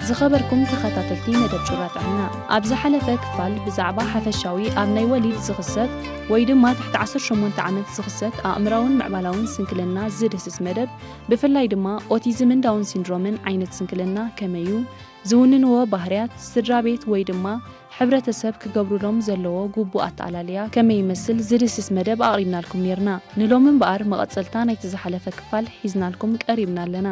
ዝኸበርኩም ተኸታተልቲ መደብ ጩራ ጥዕና፣ ኣብ ዝሓለፈ ክፋል ብዛዕባ ሓፈሻዊ ኣብ ናይ ወሊድ ዝኽሰት ወይ ድማ ትሕቲ ዓሰርተ ሸሞንተ ዓመት ዝኽሰት ኣእምራውን ምዕባላውን ስንክልና ዝድህስስ መደብ፣ ብፍላይ ድማ ኦቲዝምን ዳውን ሲንድሮምን ዓይነት ስንክልና ከመዩ፣ ዝውንንዎ ባህርያት፣ ስድራ ቤት ወይ ድማ ሕብረተሰብ ክገብሩሎም ዘለዎ ግቡእ ኣተኣላልያ ከመይ ይመስል ዝድህስስ መደብ ኣቕሪብናልኩም ኔርና። ንሎሚ እምበኣር መቐጸልታ ናይቲ ዝሓለፈ ክፋል ሒዝናልኩም ቀሪብና ኣለና።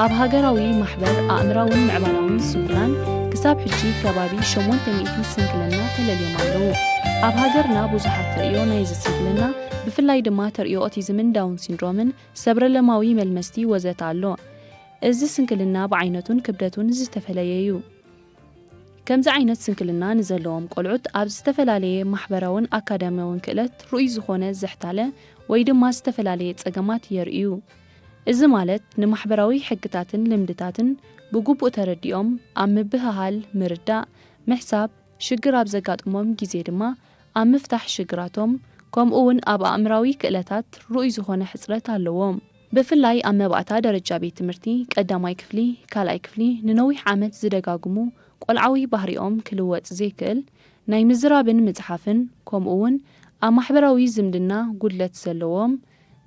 ኣብ ሃገራዊ ማሕበር ኣእምራውን ምዕባላውን ስንኩላን ክሳብ ሕጂ ከባቢ ሸሞንተ ሚእቲ ስንክልና ተለልዮም ኣለዉ። ኣብ ሃገርና ብዙሓት ተርእዮ ናይዚ ስንክልና፣ ብፍላይ ድማ ተርእዮ ኦቲዝምን ዳውን ሲንድሮምን፣ ሰብረለማዊ መልመስቲ ወዘተ ኣሎ። እዚ ስንክልና ብዓይነቱን ክብደቱን ዝተፈለየ እዩ። ከምዚ ዓይነት ስንክልና ንዘለዎም ቆልዑት ኣብ ዝተፈላለየ ማሕበራውን ኣካዳሚያውን ክእለት ርኡይ ዝኾነ ዝሕታለ ወይ ድማ ዝተፈላለየ ጸገማት የርእዩ። እዚ ማለት ንማሕበራዊ ሕግታትን ልምድታትን ብግቡእ ተረዲኦም ኣብ ምብህሃል፣ ምርዳእ፣ ምሕሳብ፣ ሽግር ኣብ ዘጋጥሞም ግዜ ድማ ኣብ ምፍታሕ ሽግራቶም፣ ከምኡ እውን ኣብ ኣእምራዊ ክእለታት ርኡይ ዝኾነ ሕጽረት ኣለዎም። ብፍላይ ኣብ መባእታ ደረጃ ቤት ትምህርቲ፣ ቀዳማይ ክፍሊ፣ ካልኣይ ክፍሊ፣ ንነዊሕ ዓመት ዝደጋግሙ ቆልዓዊ ባህሪኦም ክልወጥ ዘይክእል፣ ናይ ምዝራብን ምጽሓፍን፣ ከምኡ እውን ኣብ ማሕበራዊ ዝምድና ጉድለት ዘለዎም፣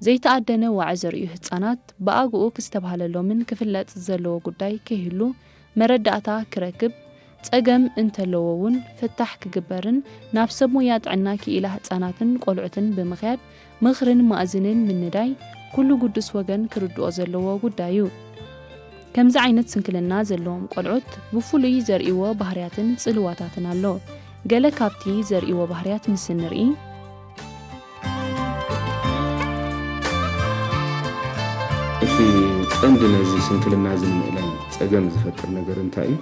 ዘይተኣደነ ዋዒ ዘርእዩ ህጻናት ብኣግኡ ክስተብሃለሎምን ክፍለጥ ዘለዎ ጉዳይ ከይህሉ መረዳእታ ክረክብ፣ ጸገም እንተለዎ እውን ፍታሕ ክግበርን ናብ ሰብ ሞያ ጥዕና ክኢላ ህጻናትን ቆልዑትን ብምኽያድ ምኽርን ማእዝንን ምንዳይ ኩሉ ግዱስ ወገን ክርድኦ ዘለዎ ጉዳይ እዩ። ከምዚ ዓይነት ስንክልና ዘለዎም ቆልዑት ብፍሉይ ዘርእይዎ ባህርያትን ጽልዋታትን ኣሎ። ገለ ካብቲ ዘርእይዎ ባህርያት ምስ እንርኢ፣ እቲ ቀንዲ ነዚ ስንክልና እዚ ንምእላይ ጸገም ዝፈጥር ነገር እንታይ እዩ?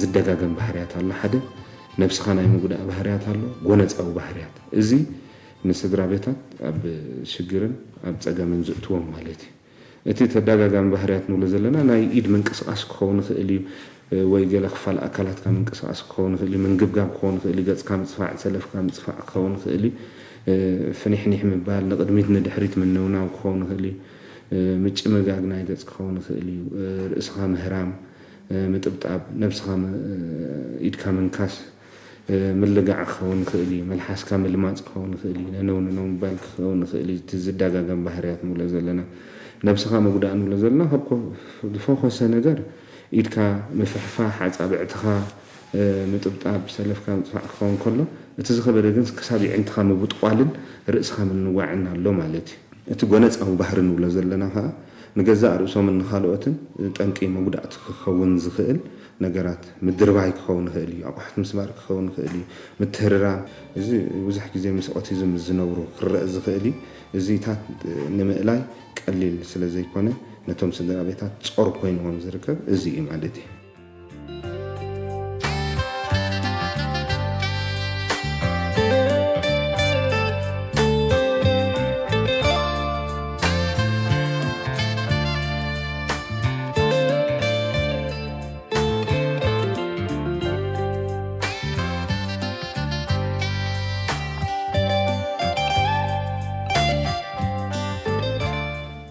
ዝደጋገም ባህርያት ኣሎ። ሓደ ነብስኻ ናይ ምጉዳእ ባህርያት ኣሎ፣ ጎነጻዊ ባህርያት። እዚ ንስድራ ቤታት ኣብ ሽግርን ኣብ ጸገምን ዝእትዎም ማለት እዩ። እቲ ተደጋጋሚ ባህርያት ንብሎ ዘለና ናይ ኢድ ምንቅስቓስ ክኸውን ይኽእል እዩ፣ ወይ ገለ ክፋል ኣካላትካ ምንቅስቓስ ክኸውን ይኽእል እዩ፣ ምንግብጋብ ክኸውን ይኽእል እዩ፣ ገጽካ ምጽፋዕ፣ ሰለፍካ ምጽፋዕ ክኸውን ይኽእል እዩ፣ ፍኒሕኒሕ ምባል፣ ንቕድሚት ንድሕሪት ምንውናው ክኸውን ይኽእል እዩ፣ ምጭምጋግ ናይ ገጽ ክኸውን ይኽእል እዩ፣ ርእስኻ ምህራም፣ ምጥብጣብ፣ ነብስኻ ኢድካ ምንካስ፣ ምልጋዕ ክኸውን ይኽእል እዩ፣ መልሓስካ ምልማፅ ክኸውን ይኽእል እዩ፣ ነነው ነነው ምባል ክኸውን ይኽእል እዩ። እቲ ዝደጋገም ባህርያት ንብሎ ዘለና ነብስኻ ምጉዳእ ንብሎ ዘለና ካብ ዝፈኾሰ ነገር ኢድካ ምፍሕፋሕ፣ ኣፃብዕትኻ ምጥብጣብ፣ ሰለፍካ ምፅፋዕ ክኸውን ከሎ፣ እቲ ዝኸበደ ግን ክሳብ የዕንትኻ ምብጥቋልን ርእስኻ ምንዋዕን ኣሎ ማለት እዩ። እቲ ጎነፃዊ ባህሪ ንብሎ ዘለና ከዓ ንገዛእ ርእሶምን ንኻልኦትን ጠንቂ መጉዳእቲ ክኸውን ዝኽእል ነገራት ምድርባይ ክኸውን ይኽእል እዩ፣ ኣቑሑት ምስባር ክኸውን ይኽእል እዩ፣ ምትህርራም። እዚ ብዙሕ ግዜ ምስ ኦቲዝም ምስ ዝነብሩ ክረአ ዝኽእል እዩ። እዚታት ንምእላይ ቀሊል ስለ ዘይኮነ ነቶም ስድራ ቤታት ጾር ኮይንዎም ዝርከብ እዚ እዩ ማለት እዩ።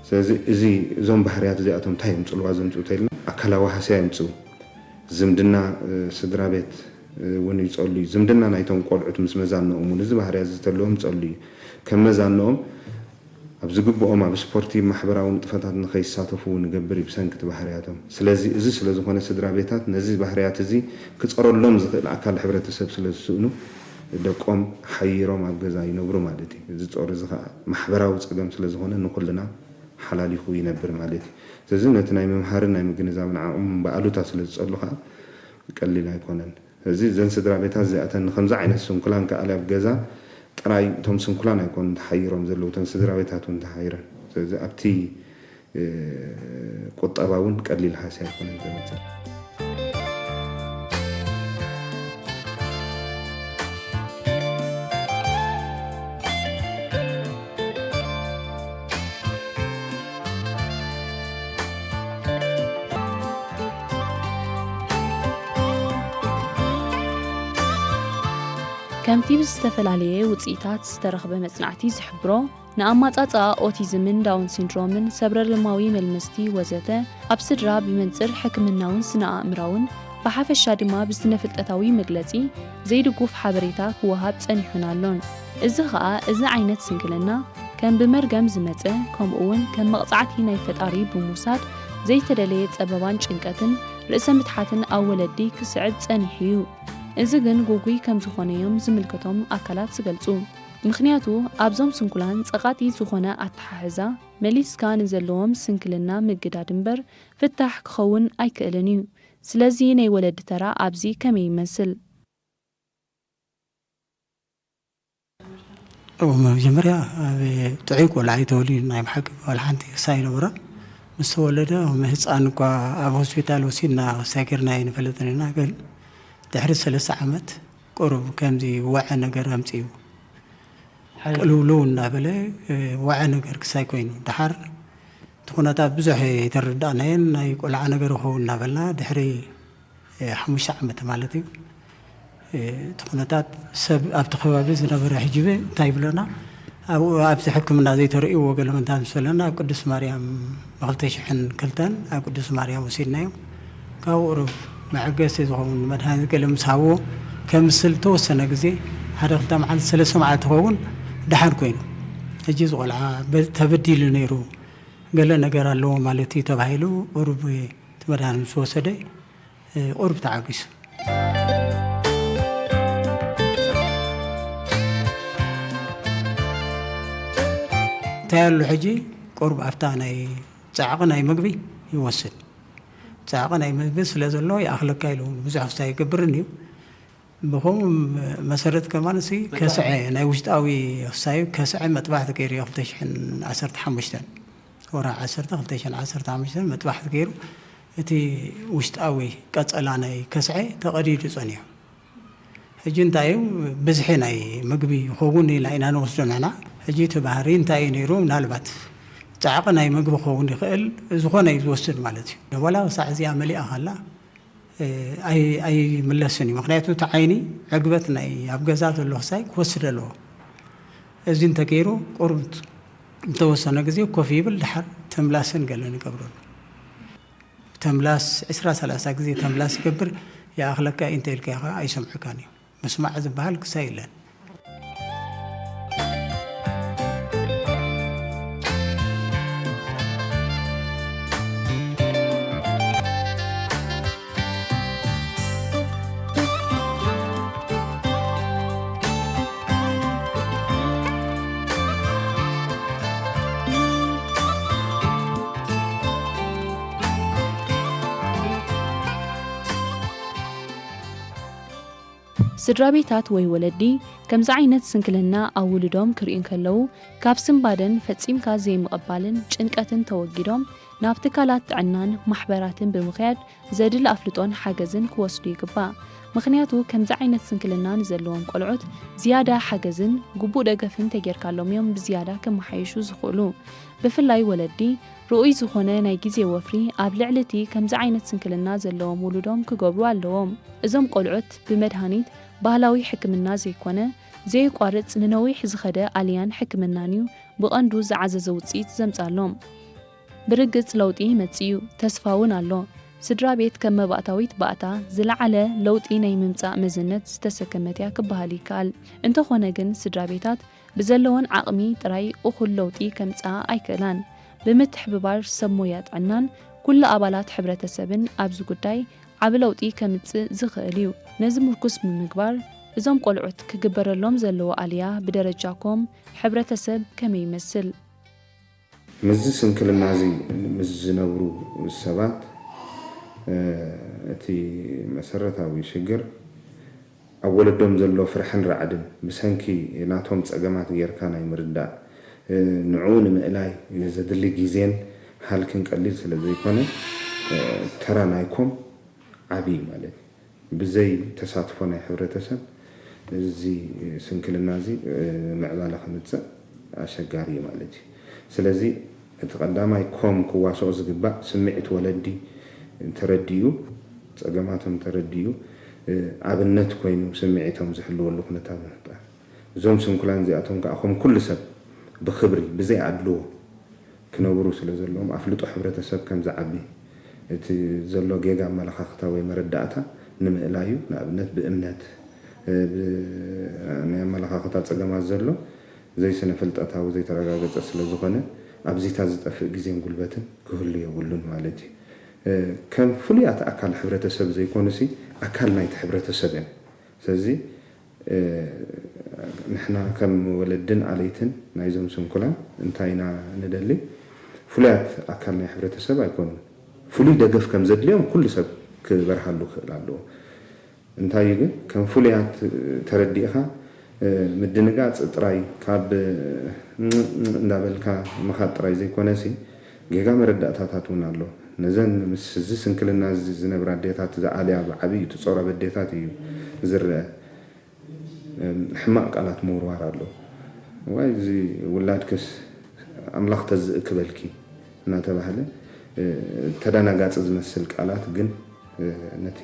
ስለዚ እዚ እዞም ባህርያት እዚኣቶም እንታይ የምፅልዋ ዘምፅኡ ተይልና ኣካላዊ ሃስያ የምፅኡ። ዝምድና ስድራ ቤት እውን ይፀሉ እዩ። ዝምድና ናይቶም ቆልዑት ምስ መዛንኦም እውን እዚ ባህርያት ዝተለዎም ይፀሉ እዩ። ከም መዛንኦም ኣብ ዝግብኦም ኣብ ስፖርቲ ማሕበራዊ ንጥፈታት ንኸይሳተፉ እውን ይገብር እዩ ብሰንኪ እቲ ባህርያቶም። ስለዚ እዚ ስለ ዝኾነ ስድራ ቤታት ነዚ ባህርያት እዚ ክፀረሎም ዝኽእል ኣካል ሕብረተሰብ ስለ ዝስእኑ ደቆም ሓይሮም ኣብ ገዛ ይነብሩ ማለት እዩ። እዚ ጾር እዚ ከዓ ማሕበራዊ ፀገም ስለ ዝኾነ ንኹልና ሓላሊኹ ይነብር ማለት እዩ። ስለዚ ነቲ ናይ ምምሃርን ናይ ምግንዛብን ዓቕሞም ብኣሉታ ስለ ዝፀሉ ከዓ ቀሊል ኣይኮነን። እዚ እዘን ስድራ ቤታት እዚኣተን ንከምዚ ዓይነት ስንኩላን ከኣልያ ኣብ ገዛ ጥራይ እቶም ስንኩላን ኣይኮኑን ተሓይሮም ዘለዉ፣ እተን ስድራ ቤታት እውን ተሓይረን። ስለዚ ኣብቲ ቁጠባ እውን ቀሊል ሃስያ ኣይኮነን ዘምፅእ። ከምቲ ብዝተፈላለየ ውጽኢታት ዝተረኽበ መጽናዕቲ ዝሕብሮ፣ ንኣማጻጽኣ ኦቲዝምን ዳውን ሲንድሮምን ሰብረልማዊ መልመስቲ ወዘተ ኣብ ስድራ ብመንጽር ሕክምናውን ስነ ኣእምራውን ብሓፈሻ ድማ ብስነ-ፍልጠታዊ መግለጺ ዘይድጉፍ ሓበሬታ ክወሃብ ጸኒሑን ኣሎን። እዚ ኸኣ እዚ ዓይነት ስንክልና ከም ብመርገም ዝመጸ፣ ከምኡውን ከም መቕጻዕቲ ናይ ፈጣሪ ብምውሳድ ዘይተደለየ ጸበባን ጭንቀትን ርእሰ ምትሓትን ኣብ ወለዲ ክስዕብ ጸኒሑ እዩ። እዚ ግን ግጉይ ከም ዝኾነ እዮም ዝምልከቶም ኣካላት ዝገልጹ። ምኽንያቱ ኣብዞም ስንኩላን ጸቓጢ ዝኾነ ኣተሓሕዛ መሊስካ ንዘለዎም ስንክልና ምግዳድ እምበር ፍታሕ ክኸውን ኣይክእልን እዩ። ስለዚ ናይ ወለዲ ተራ ኣብዚ ከመይ ይመስል? እው መጀመርያ ኣብ ጥዑይ ቆልዓ እዩ ተወሊዱ። ናይ ብሓቂ ዋላ ሓንቲ ክሳይ ይነበሮን ምስ ተወለደ ከም ህፃን እኳ ኣብ ሆስፒታል ወሲድና ክሳይ ጌርና ኣይንፈልጥን ኢና። ግን ድሕሪ ሰለስተ ዓመት ቁሩብ ከምዚ ወዐ ነገር ኣምፅኡ። ቅልውልው እናበለ ወዐ ነገር ክሳይ ኮይኑ። ደሓር እቲ ኩነታት ብዙሕ ኣይተረዳእናዮን። ናይ ቆልዓ ነገር ይኸውን እናበልና ድሕሪ ሓሙሽተ ዓመት ማለት እዩ። እቲ ኩነታት ሰብ ኣብቲ ከባቢ ዝነበረ ሕጂ እንታይ ይብለና፣ ኣብኡ ኣብዚ ሕክምና ዘይተርእይዎ ገለ መንታ ምስ በለና ኣብ ቅዱስ ማርያም ብ ክልተ ሽሕን ክልተን ኣብ ቅዱስ ማርያም ወሲድናዮ። ካብ ቁሩብ መዐገሲ ዝኸውን መድሃኒት ገለ ምስ ሃብዎ ከምስል ተወሰነ ግዜ ሓደ ክልተ መዓልቲ ሰለስተ መዓልቲ ክኸውን ደሓን ኮይኑ፣ ሕጂ እዚ ቆልዓ ተበዲሉ ነይሩ ገለ ነገር ኣለዎ ማለት እዩ ተባሂሉ ቁሩብ እቲ መድሃኒት ምስ ወሰደ ቁሩብ ተዓጊሱ። እንታይ ኣሎ ሕጂ ቁሩብ ኣብታ ናይ ጻዕቂ ናይ ምግቢ ይወስድ። ጻዕቂ ናይ ምግቢ ስለ ዘሎ ይኣኽለካ ኢሉ እውን ብዙሕ ክሳይ ይገብርን እዩ። ብኸምኡ መሰረት ከማን ሲ ከስዐ ናይ ውሽጣዊ ክሳዩ ከስዐ መጥባሕቲ ገይሩ እዩ ክልተ ሽሕን ዓሰርተ ሓሙሽተን ወርሒ ዓሰርተ ክልተ ሽሕን ዓሰርተ ሓሙሽተን መጥባሕቲ ገይሩ እቲ ውሽጣዊ ቀጸላ ናይ ከስዐ ተቐዲዱ ጸኒሑ። ሕጂ እንታይ እዩ ብዝሒ ናይ ምግቢ ይኸውን ኢልና ኢና ንወስዶ ንሕና። ሕጂ እቲ ባህሪ እንታይ እዩ ነይሩ? ምናልባት ጻዕቂ ናይ ምግቢ ክኸውን ይኽእል፣ ዝኾነ እዩ ዝወስድ ማለት እዩ። ዋላ ክሳዕ እዚኣ መሊኣ ከላ ኣይምለስን እዩ። ምክንያቱ እቲ ዓይኒ ዕግበት ናይ ኣብ ገዛ ዘሎ ክሳይ ክወስድ ኣለዎ። እዚ እንተገይሩ ቁሩብ ዝተወሰነ ግዜ ኮፍ ይብል፣ ድሓር ተምላስን ገለን ይገብረሉ። ተምላስ ዕስራ ሰላሳ ግዜ ተምላስ ይገብር። ይኣኽለካ እዩ እንተ ኢልካዮ ከዓ ኣይሰምዑካን እዩ። ምስማዕ ዝበሃል ክሳይ የለን። ስድራ ቤታት ወይ ወለዲ ከምዚ ዓይነት ስንክልና ኣብ ውሉዶም ክርእዩ እንከለዉ፣ ካብ ስንባደን ፈጺምካ ዘይምቕባልን ጭንቀትን ተወጊዶም፣ ናብ ትካላት ጥዕናን ማሕበራትን ብምኽያድ ዘድሊ ኣፍልጦን ሓገዝን ክወስዱ ይግባእ። ምኽንያቱ ከምዚ ዓይነት ስንክልና ንዘለዎም ቆልዑት ዝያዳ ሓገዝን ግቡእ ደገፍን ተጌርካሎም እዮም ብዝያዳ ክመሓየሹ ዝኽእሉ። ብፍላይ ወለዲ ርኡይ ዝኾነ ናይ ግዜ ወፍሪ ኣብ ልዕሊ እቲ ከምዚ ዓይነት ስንክልና ዘለዎም ውሉዶም ክገብሩ ኣለዎም። እዞም ቆልዑት ብመድሃኒት ባህላዊ ሕክምና ዘይኮነ፣ ዘየቋርጽ ንነዊሕ ዝኸደ ኣልያን ሕክምናን እዩ ብቐንዱ ዝዓዘዘ ውጽኢት ዘምጻሎም። ብርግጽ ለውጢ ይመጽእ እዩ፣ ተስፋ እውን ኣሎ። ስድራ ቤት ከም መባእታዊት ባእታ ዝለዓለ ለውጢ ናይ ምምጻእ መዝነት ዝተሰከመት እያ ክበሃል ይከኣል። እንተኾነ ግን ስድራ ቤታት ብዘለወን ዓቕሚ ጥራይ እኹል ለውጢ ከምጽኣ ኣይክእላን። ብምትሕብባር ሰብ ሞያ ጥዕናን ኩሉ ኣባላት ሕብረተሰብን ኣብዚ ጉዳይ ዓቢ ለውጢ ከምጽእ ዝኽእል እዩ። ነዚ ምርኩስ ብምግባር እዞም ቆልዑት ክግበረሎም ዘለዎ ኣልያ ብደረጃ ኮም ሕብረተሰብ ከመይ ይመስል? ምስዚ ስንክልና እዚ ምስ ዝነብሩ ሰባት እቲ መሰረታዊ ሽግር ኣብ ወለዶም ዘሎ ፍርሕን ራዕድን ብሰንኪ ናቶም ጸገማት ጌርካ ናይ ምርዳእ ንዕኡ ንምእላይ ዘድሊ ግዜን ሃልክን ቀሊል ስለ ዘይኮነ ተራ ናይኮም ዓቢ እዩ ማለት እዩ። ብዘይ ተሳትፎ ናይ ሕብረተሰብ እዚ ስንክልና እዚ ምዕባለ ከምጽእ ኣሸጋሪ እዩ ማለት እዩ። ስለዚ እቲ ቀዳማይ ኮም ክዋስኦ ዝግባእ ስምዒት ወለዲ ተረዲኡ፣ ጸገማቶም ተረዲኡ፣ ኣብነት ኮይኑ ስምዒቶም ዝሕልወሉ ኩነታት ምፍጣር። እዞም ስንኩላን እዚኣቶም ከዓ ከም ኩሉ ሰብ ብኽብሪ ብዘይ ኣድልዎ ክነብሩ ስለ ዘለዎም ኣፍልጦ ሕብረተሰብ ከም ዝዓቢ እቲ ዘሎ ጌጋ ኣመለኻኽታ ወይ መረዳእታ ንምእላዩ ንኣብነት ብእምነት ናይ ኣመለኻኽታ ፀገማት ዘሎ ዘይስነ ፍልጠታዊ ዘይተረጋገፀ ስለ ዝኾነ ኣብዚታ ዝጠፍእ ግዜን ጉልበትን ክህሉ የብሉን ማለት እዩ። ከም ፍሉያት ኣካል ሕብረተሰብ ዘይኮኑሲ ኣካል ናይቲ ሕብረተሰብ እዮም። ስለዚ ንሕና ከም ወለድን ኣለይትን ናይዞም ስንኩላን እንታይ ኢና ንደሊ? ፍሉያት ኣካል ናይ ሕብረተሰብ ኣይኮኑን። ፍሉይ ደገፍ ከም ዘድልዮም ኩሉ ሰብ ክበርሃሉ ክኽእል ኣለዎ። እንታይ እዩ ግን ከም ፍሉያት ተረዲእኻ ምድንጋፅ ጥራይ ካብ እንዳበልካ ምኻድ ጥራይ ዘይኮነሲ ጌጋ መረዳእታታት እውን ኣሎ። ነዘን ምስ እዚ ስንክልና እዚ ዝነብራ ኣዴታት ዝኣልያ ብዓብዩ ትፀረብ ኣዴታት እዩ ዝረአ። ሕማቕ ቃላት ምውርዋር ኣሎ። ዋይ እዚ ውላድክስ ኣምላኽ ተዝእክበልኪ እናተባህለ ተዳናጋፂ ዝመስል ቃላት ግን ነቲ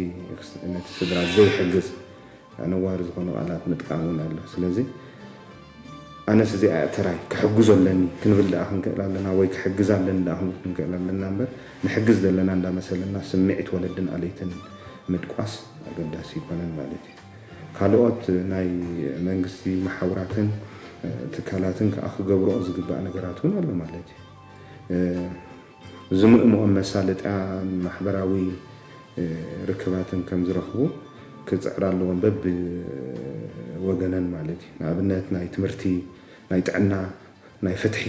ስድራ ዘይሕግዝ ኣነዋሪ ዝኾኑ ቃላት ምጥቃም እውን ኣሎ። ስለዚ ኣነስ እዚኣ እያ ተራይ ክሕግዞ ኣለኒ ክንብል ደኣ ክንክእል ኣለና ወይ ክሕግዝ ኣለኒ ደኣ ክንብል ክንክእል ኣለና እምበር ንሕግዝ ዘለና እንዳመሰለና ስምዒት ወለድን ኣለይትን ምድቋስ ኣገዳሲ ኣይኮነን ማለት እዩ። ካልኦት ናይ መንግስቲ መሓውራትን ትካላትን ከዓ ክገብርኦ ዝግባእ ነገራት እውን ኣሎ ማለት እዩ። ዝምእምኦም መሳለጥያን ማሕበራዊ ርክባትን ከም ዝረኽቡ ክፅዕራ ኣለዎም በብወገነን ማለት እዩ። ንኣብነት ናይ ትምህርቲ፣ ናይ ጥዕና፣ ናይ ፍትሒ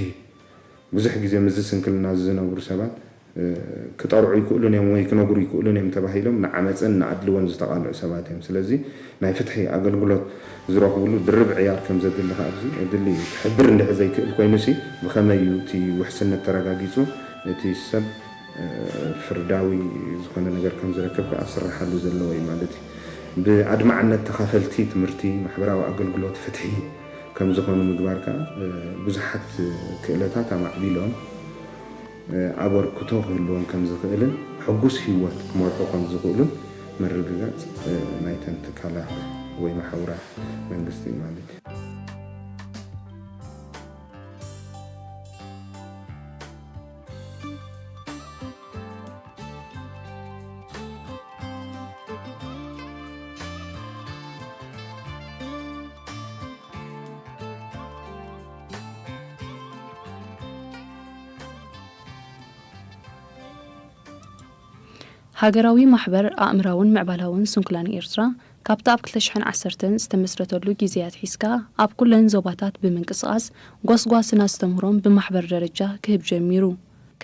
ብዙሕ ግዜ ምስዚ ስንክልና ዝነብሩ ሰባት ክጠርዑ ይክእሉን እዮም ወይ ክነግሩ ይክእሉን እዮም ተባሂሎም ንዓመፅን ንኣድልዎን ዝተቓልዑ ሰባት እዮም። ስለዚ ናይ ፍትሒ ኣገልግሎት ዝረኽብሉ ድርብ ዕያር ከም ዘድሊ ከኣ ኣብዚ የድሊ እዩ። ክሕብር እንድሕር ዘይክእል ኮይኑሲ ብኸመይ እዩ እቲ ውሕስነት ተረጋጊፁ እቲ ሰብ ፍርዳዊ ዝኾነ ነገር ከም ዝረክብ ከኣ ዝስርሓሉ ዘለዎ እዩ ማለት እዩ። ብኣድማዕነት ተኻፈልቲ ትምህርቲ፣ ማሕበራዊ ኣገልግሎት፣ ፍትሒ ከም ዝኾኑ ምግባር ከኣ ብዙሓት ክእለታት ኣማዕቢሎም ኣበርክቶ ክህልዎም ከም ዝኽእልን ሕጉስ ህይወት ክመርሑ ከም ዝኽእሉን ምርግጋፅ ናይተን ትካላት ወይ መሓውራት መንግስቲ ማለት እዩ። ሃገራዊ ማሕበር ኣእምራውን ምዕባላውን ስንኩላን ኤርትራ ካብቲ ኣብ ክልተ ሽሕን ዓሰርተን ዝተመስረተሉ ግዜ ኣትሒዝካ ኣብ ኩለን ዞባታት ብምንቅስቓስ ጎስጓስን ኣስተምህሮን ብማሕበር ደረጃ ክህብ ጀሚሩ።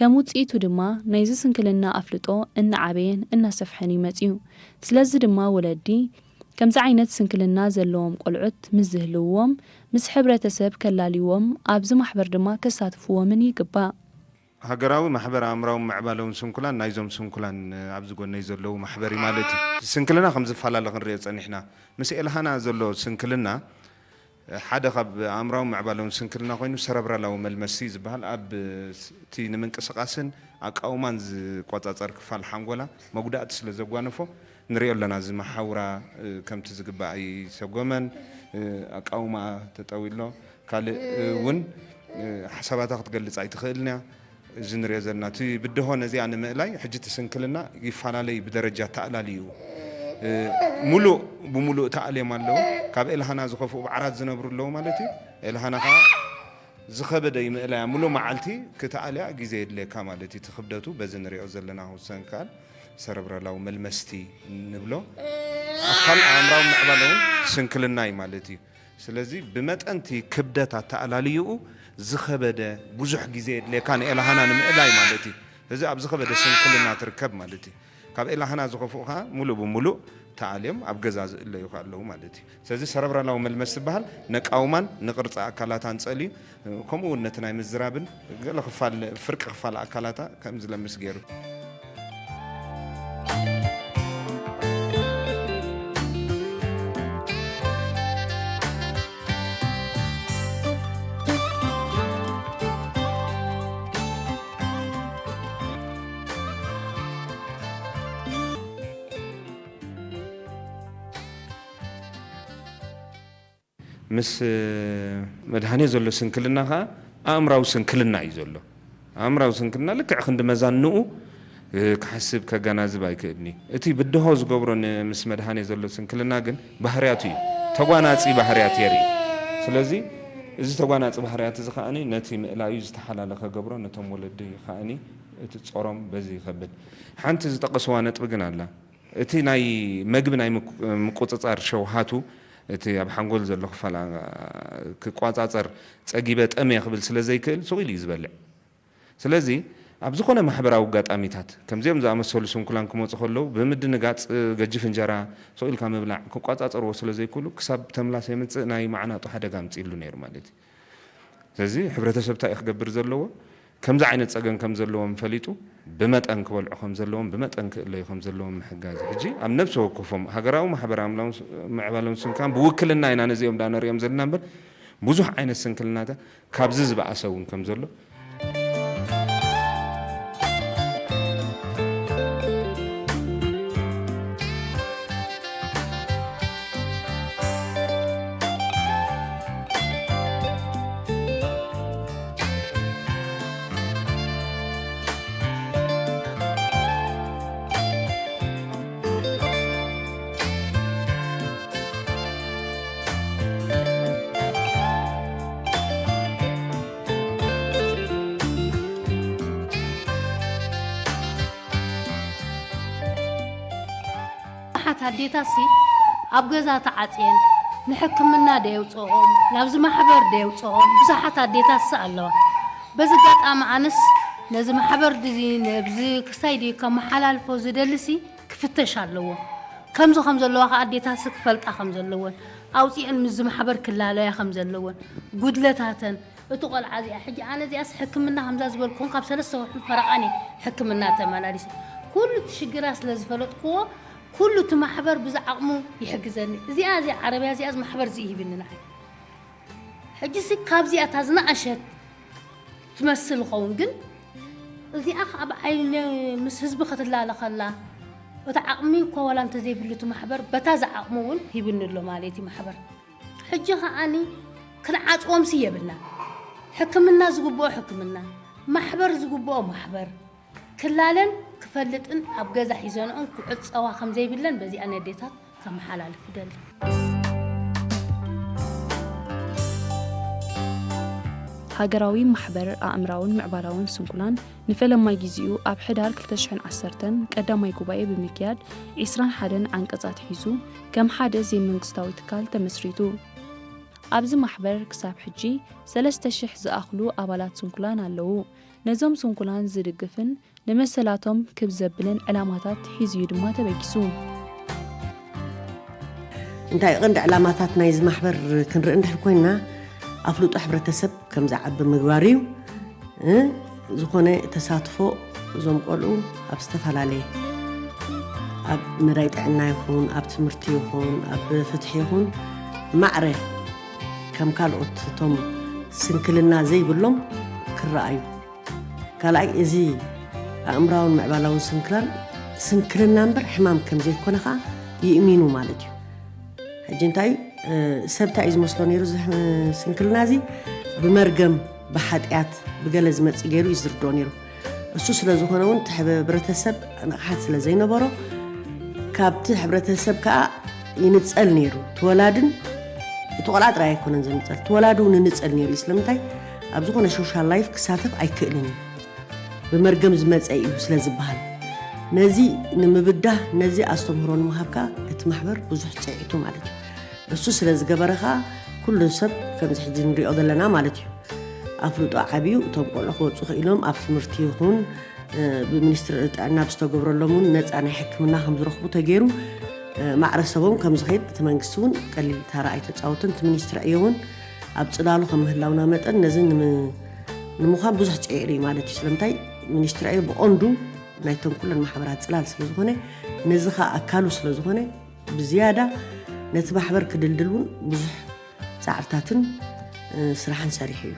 ከም ውጽኢቱ ድማ ናይዚ ስንክልና ኣፍልጦ እናዓበየን እናሰፍሐን እዩ መጺኡ። ስለዚ ድማ ወለዲ ከምዚ ዓይነት ስንክልና ዘለዎም ቆልዑት ምስ ዝህልውዎም ምስ ሕብረተሰብ ከላልይዎም ኣብዚ ማሕበር ድማ ከሳትፍዎምን ይግባእ። ሃገራዊ ማሕበር ኣእምራዊ ምዕባለውን ስንኩላን ናይዞም ስንኩላን ኣብዚ ጎነይ ዘለዉ ማሕበር እዩ ማለት እዩ። ስንክልና ከም ዝፈላለ ክንሪኦ ጸኒሕና። ምስ ኤልሃና ዘሎ ስንክልና ሓደ ካብ ኣእምራዊ ምዕባለውን ስንክልና ኮይኑ ሰረብራላዊ መልመስቲ ዝበሃል ኣብ እቲ ንምንቅስቃስን ኣቃውማን ዝቆጻጸር ክፋል ሓንጎላ መጉዳእቲ ስለ ዘጓነፎ ንሪኦ ኣለና። እዚ መሓውራ ከምቲ ዝግባእ ኣይሰጎመን፣ ኣቃውማ ተጠዊ ኣሎ። ካልእ እውን ሓሳባታ ክትገልፅ ኣይትኽእልን እያ። እዚ ንሪኦ ዘለና እቲ ብድሆ ነዚኣ ንምእላይ ሕጂ እቲ ስንክልና ይፈላለይ ብደረጃ ተኣላልዩ ሙሉእ ብሙሉእ ተኣልዮም ኣለዉ። ካብ ኤልሃና ዝኸፍኡ በዓራት ዝነብሩ ኣለዉ ማለት እዩ። ኤልሃና ከዓ ዝኸበደ ይምእላያ ሙሉእ መዓልቲ ክትኣልያ ግዜ የድልየካ ማለት እዩ። እቲ ክብደቱ በዚ ንሪኦ ዘለና ክውሰን ከኣል ሰረብራላዊ መልመስቲ ንብሎ ኣካል ኣእምራዊ ምዕባለ እውን ስንክልና እዩ ማለት እዩ። ስለዚ ብመጠን እቲ ክብደት ኣተኣላልይኡ ዝኸበደ ብዙሕ ግዜ የድልየካ ንኤላሃና ንምእላይ ማለት እዩ። እዚ ኣብ ዝኸበደ ስንክልና ትርከብ ማለት እዩ። ካብ ኤላሃና ዝኸፍኡ ከዓ ሙሉእ ብሙሉእ ተኣልዮም ኣብ ገዛ ዝእለዩ ከዓ ኣለዉ ማለት እዩ። ስለዚ ሰረብራላዊ መልመስ ዝበሃል ነቃውማን ንቅርፂ ኣካላታን ፀልዩ ከምኡ እውን ነቲ ናይ ምዝራብን ገለ ክፋል ፍርቂ ክፋል ኣካላታ ከም ዝለምስ ገይሩ። ምስ መድሃኔ ዘሎ ስንክልና ከዓ ኣእምራዊ ስንክልና እዩ ዘሎ። ኣእምራዊ ስንክልና ልክዕ ክንዲ መዛንኡ ክሓስብ ከገናዝብ ኣይክእልኒ። እቲ ብድሆ ዝገብሮ ምስ መድሃኔ ዘሎ ስንክልና ግን ባህርያቱ እዩ። ተጓናፂ ባህርያት የርኢ። ስለዚ እዚ ተጓናፂ ባህርያት እዚ ከዓኒ ነቲ ምእላዩ ዝተሓላለ ከገብሮ ነቶም ወለዲ ከዓኒ እቲ ጾሮም በዚ ይኸብድ። ሓንቲ ዝጠቐስዋ ነጥቢ ግን ኣላ። እቲ ናይ መግቢ ናይ ምቁፅፃር ሸውሃቱ እቲ ኣብ ሓንጎል ዘሎ ክፋል ክቋፃፀር ፀጊበ ጠምየ ክብል ስለ ዘይክእል ስቕ ኢሉ እዩ ዝበልዕ። ስለዚ ኣብ ዝኾነ ማሕበራዊ ኣጋጣሚታት ከምዚኦም ዝኣመሰሉ ስንኩላን ክመፁ ከለዉ ብምድንጋፅ ገጅፍ እንጀራ ስቕ ኢልካ ምብላዕ ክቋፃፀርዎ ስለ ዘይክእሉ ክሳብ ተምላስ የምፅእ ናይ ማዕናጡ ሓደጋ ኣምፅእሉ ነይሩ ማለት እዩ። ስለዚ ሕብረተሰብ እንታይ ክገብር ዘለዎ ከምዚ ዓይነት ፀገም ከም ዘለዎም ፈሊጡ ብመጠን ክበልዑ ከም ዘለዎም ብመጠን ክእለዩ ከም ዘለዎም ምሕጋዝ። ሕጂ ኣብ ነብሲ ወከፎም ሃገራዊ ማሕበራዊ ምዕባሎም ስንካን ብውክልና ኢና ነዚኦም ዳ ነሪኦም ዘለና እምበር ብዙሕ ዓይነት ስንክልናታት ካብዚ ዝበኣሰ እውን ከም ዘሎ ብዙሓት ኣዴታሲ ኣብ ገዛ ተዓፅየን ንሕክምና ደየውፅኦም ናብዚ ማሕበር ደየውፅኦም ብዙሓት ኣዴታሲ ኣለዋ። በዚ ኣጋጣሚ ኣነስ ነዚ ማሕበር ድዚ ነብዚ ክስታይ ድዩ ከመሓላልፎ ዝደልሲ ክፍተሽ ኣለዎ። ከምዚ ከም ዘለዋ ከዓ ኣዴታሲ ክፈልጣ ከም ዘለወን ኣውፂአን ምስዚ ማሕበር ክላለያ ከም ዘለወን ጉድለታተን እቲ ቆልዓ እዚኣ ሕጂ ኣነ እዚኣስ ሕክምና ከምዛ ዝበልኩን ካብ ሰለስተ ወርሒ ፈረቓን እየ ሕክምና ተመላሊሰ። ኩሉ እቲ ሽግራ ስለ ዝፈለጥክዎ ኩሉ እቲ ማሕበር ብዚ ዓቕሙ ይሕግዘኒ። እዚኣ እዚኣ ዓረብያ እዚኣ እዚ ማሕበር እዚ ይሂብኒ ንዓይ። ሕጂ ሲ ካብዚኣ እታ ዝነኣሸት ትመስል ኸውን ግን እዚኣ ኣብ ዓይኒ ምስ ህዝቢ ክትላለ ከላ እቲ ዓቕሚ እኳ ዋላ እንተዘይብሉ እቲ ማሕበር በታ ዝዓቕሙ እውን ሂብኒ ኣሎ ማለት እዩ ማሕበር። ሕጂ ከዓኒ ክንዓፅዎም ሲ የብልና። ሕክምና ዝግብኦ ሕክምና፣ ማሕበር ዝግብኦ ማሕበር ክላለን ክፈልጥን ኣብ ገዛ ሒዘንኦም ክዕፀዋ ከም ዘይብለን በዚኣ ነዴታት ከመሓላልፍ እደሊ። ሃገራዊ ማሕበር ኣእምራውን ምዕባላውን ስንኩላን ንፈለማይ ጊዜኡ ኣብ ሕዳር ክልተ ሽሕን ዓሰርተን ቀዳማይ ጉባኤ ብምክያድ ዒስራን ሓደን ዓንቀጻት ሒዙ ከም ሓደ ዘይመንግስታዊ ትካል ተመስሪቱ። ኣብዚ ማሕበር ክሳብ ሕጂ ሰለስተ ሽሕ ዝኣኽሉ ኣባላት ስንኩላን ኣለዉ። ነዞም ስንኩላን ዝድግፍን ንመሰላቶም ክብ ዘብልን ዕላማታት ሒዙ እዩ ድማ ተበጊሱ። እንታይ ቀንዲ ዕላማታት ናይዚ ማሕበር ክንርኢ እንድሕር ኮይንና ኣፍልጦ ሕብረተሰብ ከም ዝዓቢ ምግባር እዩ። ዝኾነ ተሳትፎ እዞም ቆልዑ ኣብ ዝተፈላለየ ኣብ መዳይ ጥዕና ይኹን ኣብ ትምህርቲ ይኹን ኣብ ፍትሒ ይኹን ማዕረ ከም ካልኦት እቶም ስንክልና ዘይብሎም ክረኣዩ። ካልኣይ እዚ ኣእምራውን ምዕባላውን ስንክላን ስንክልና እምበር ሕማም ከም ዘይኮነ ከዓ ይእሚኑ ማለት እዩ። ሕጂ እንታይ እዩ ሰብ እንታይ እዩ ዝመስሎ ነይሩ እዚ ስንክልና እዚ ብመርገም ብሓጢኣት ብገለ ዝመፅእ ገይሩ እዩ ዝርድኦ ነይሩ። እሱ ስለ ዝኾነ እውን እቲ ሕብረተሰብ ንቕሓት ስለ ዘይነበሮ ካብቲ ሕብረተሰብ ከዓ ይንፀል ነይሩ። እቲ ወላድን እቲ ቆልዓ ጥራይ ኣይኮነን ዝንፀል፣ እቲ ወላዲ እውን ይንፀል ነይሩ እዩ። ስለምንታይ ኣብ ዝኾነ ሶሻል ላይፍ ክሳተፍ ኣይክእልን እዩ። ብመርገም ዝመፀ እዩ ስለ ዝበሃል ነዚ ንምብዳህ ነዚ ኣስተምህሮ ንምሃብ ከዓ እቲ ማሕበር ብዙሕ ፅዒቱ ማለት እዩ። እሱ ስለ ዝገበረ ከዓ ኩሉ ሰብ ከምዚ ሕጂ ንሪኦ ዘለና ማለት እዩ ኣፍልጦ ዓብዩ እቶም ቆልዑ ክወፁ ክኢሎም ኣብ ትምህርቲ ይኹን ብሚኒስትሪ ጥዕና ብዝተገብረሎም እውን ነፃ ናይ ሕክምና ከም ዝረኽቡ ተገይሩ ማዕረ ሰቦም ከም ዝኸይድ እቲ መንግስቲ እውን ቀሊል ታራ ኣይተፃወትን። እቲ ሚኒስትሪ ዕዮ እውን ኣብ ፅላሉ ከም ምህላውና መጠን ነዚ ንምዃን ብዙሕ ፅዒር እዩ ማለት እዩ። ስለምንታይ ሚኒስትሪ ዕዮ ብቐንዱ ናይቶም ኩለን ማሕበራት ፅላል ስለ ዝኾነ ነዚ ኸዓ ኣካሉ ስለ ዝኾነ ብዝያዳ ነቲ ማሕበር ክድልድል እውን ብዙሕ ፃዕርታትን ስራሕን ሰሪሑ እዩ።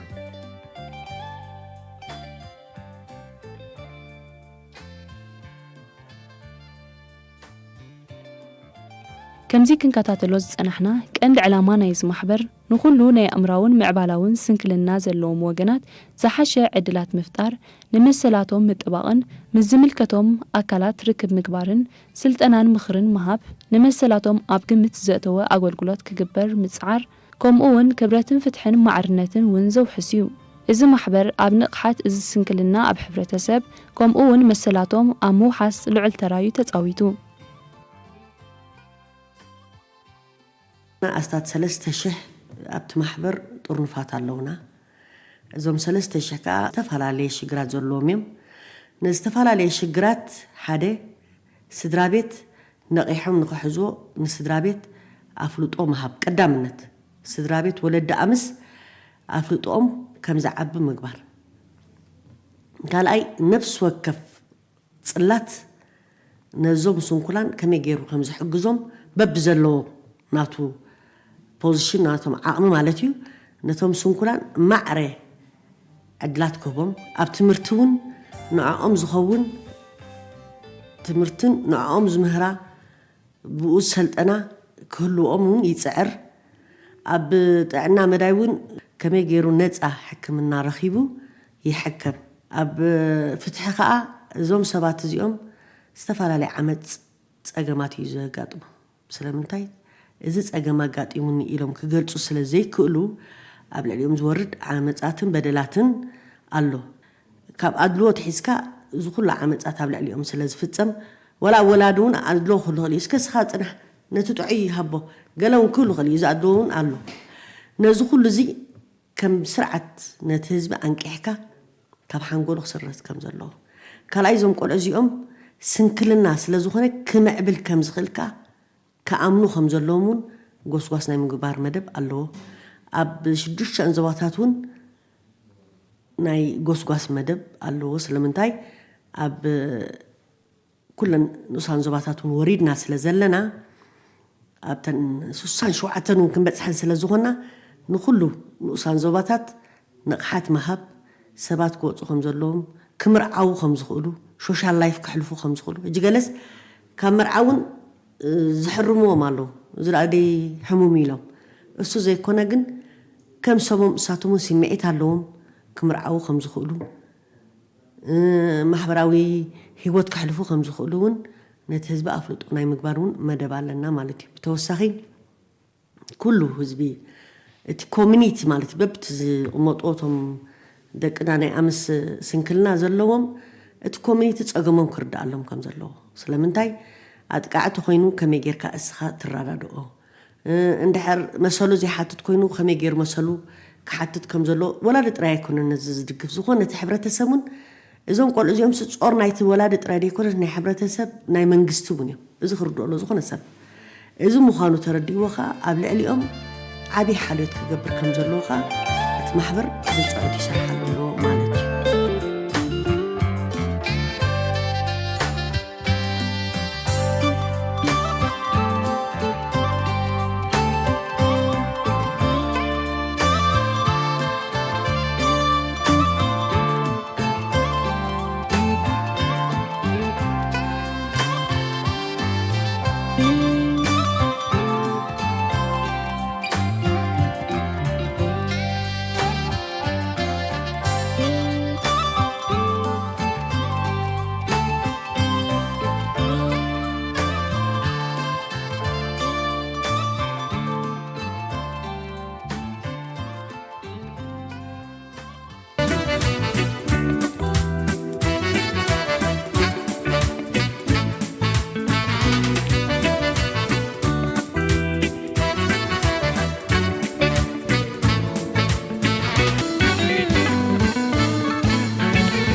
ከምዚ ክንከታተሎ ዝጸናሕና ቀንዲ ዕላማ ናይዚ ማሕበር ንኹሉ ናይ ኣእምራውን ምዕባላውን ስንክልና ዘለዎም ወገናት ዝሓሸ ዕድላት ምፍጣር፣ ንመሰላቶም ምጥባቕን ምስ ዝምልከቶም ኣካላት ርክብ ምግባርን ስልጠናን ምኽርን ምሃብ፣ ንመሰላቶም ኣብ ግምት ዘእተወ ኣገልግሎት ክግበር ምጽዓር፣ ከምኡ እውን ክብረትን ፍትሕን ማዕርነትን እውን ዘውሕስ እዩ። እዚ ማሕበር ኣብ ንቕሓት እዚ ስንክልና ኣብ ሕብረተሰብ ከምኡ እውን መሰላቶም ኣብ ምውሓስ ልዑል ተራ እዩ ተጻዊቱ። ኣስታት ሰለስተ ሽሕ ኣብቲ ማሕበር ጥርኑፋት ኣለውና። እዞም ሰለስተ ሽሕ ከዓ ዝተፈላለየ ሽግራት ዘለዎም እዮም። ነዝተፈላለየ ሽግራት ሓደ ስድራ ቤት ነቒሖም ንኽሕዝዎ ንስድራ ቤት ኣፍልጦ ምሃብ ቀዳምነት። ስድራ ቤት ወለዲ ኣምስ ኣፍልጦኦም ከም ዝዓቢ ምግባር። ካልኣይ ነፍሲ ወከፍ ፅላት ነዞም ስንኩላን ከመይ ገይሩ ከም ዝሕግዞም በብዘለዎ ናቱ ፖዚሽን ናቶም ዓቕሚ ማለት እዩ ነቶም ስንኩላን ማዕረ ዕድላት ክህቦም ኣብ ትምህርቲ እውን ንዕኦም ዝኸውን ትምህርትን ንዕኦም ዝምህራ ብኡ ሰልጠና ክህልዎም እውን ይፅዕር። ኣብ ጥዕና መዳይ እውን ከመይ ገይሩ ነፃ ሕክምና ረኺቡ ይሕከም። ኣብ ፍትሒ ከዓ እዞም ሰባት እዚኦም ዝተፈላለየ ዓመፅ ፀገማት እዩ ዘጋጥሞም። ስለምንታይ እዚ ፀገም ኣጋጢሙኒ ኢሎም ክገልፁ ስለ ዘይክእሉ ኣብ ልዕሊኦም ዝወርድ ዓመፃትን በደላትን ኣሎ። ካብ ኣድልዎ ትሒዝካ እዚ ኩሉ ዓመፃት ኣብ ልዕሊኦም ስለ ዝፍፀም ወላ ወላዲ እውን ኣድልዎ ክህሉ ክእል እዩ። እስከ ስኻ ፅናሕ ነቲ ጥዑይ ይሃቦ ገለ እውን ክህሉ ክእል እዩ። እዚ ኣድልዎ እውን ኣሎ። ነዚ ኩሉ እዚ ከም ስርዓት ነቲ ህዝቢ ኣንቂሕካ ካብ ሓንጎሉ ክስረዝ ከም ዘለዎ ካልኣይ እዞም ቆልዑ እዚኦም ስንክልና ስለ ዝኾነ ክምዕብል ከም ዝኽእል ከዓ ክኣምኑ ከም ዘለዎም እውን ጎስጓስ ናይ ምግባር መደብ ኣለዎ። ኣብ ሽዱሽተ ዞባታት እውን ናይ ጎስጓስ መደብ ኣለዎ። ስለምንታይ ኣብ ኩለን ንኡሳን ዞባታት እውን ወሪድና ስለ ዘለና ኣብተን ስሳን ሸውዓተን እውን ክንበፅሐን ስለ ዝኾና ንኩሉ ንኡሳን ዞባታት ንቕሓት ምሃብ ሰባት ክወፁ ከም ዘለዎም ክምርዓዉ ከም ዝኽእሉ ሶሻል ላይፍ ከሕልፉ ከም ዝኽእሉ ሕጂ ገለስ ካብ መርዓ እውን ዝሕርምዎም ኣለዉ እዚ ደኣ ደይ ሕሙም ኢሎም እሱ ዘይኮነ ግን ከም ሰቦም እሳቶም እውን ስምዒት ኣለዎም ክምርዓዉ ከም ዝኽእሉ ማሕበራዊ ሂወት ከሕልፉ ከም ዝኽእሉ እውን ነቲ ህዝቢ ኣፍልጦ ናይ ምግባር እውን መደብ ኣለና ማለት እዩ። ብተወሳኺ ኩሉ ህዝቢ እቲ ኮሚኒቲ ማለት በብቲ ዝቕመጡ እቶም ደቅና ናይ ኣምስ ስንክልና ዘለዎም እቲ ኮሚኒቲ ፀገሞም ክርድኣሎም ከም ዘለዎ ስለምንታይ ኣጥቃዕቲ ኮይኑ ከመይ ጌርካ እስኻ ትረዳድኦ እንድሕር መሰሉ ዘይሓትት ኮይኑ ከመይ ገይሩ መሰሉ ክሓትት ከም ዘለዎ ወላዲ ጥራይ ኣይኮነን ነዚ ዝድግፍ ዝኾነ እቲ ሕብረተሰብ እውን እዞም ቆልዑ እዚኦም ስጾር ናይቲ ወላዲ ጥራይ ዘይኮነስ ናይ ሕብረተሰብ ናይ መንግስቲ እውን እዮም እዚ ክርድኦ ኣሎ ዝኾነ ሰብ እዚ ምዃኑ ተረዲእዎ ከዓ ኣብ ልዕሊኦም ዓብዪ ሓልዮት ክገብር ከም ዘለዎ ከዓ እቲ ማሕበር ብፅዑት ይሰርሓሉ ኣሎ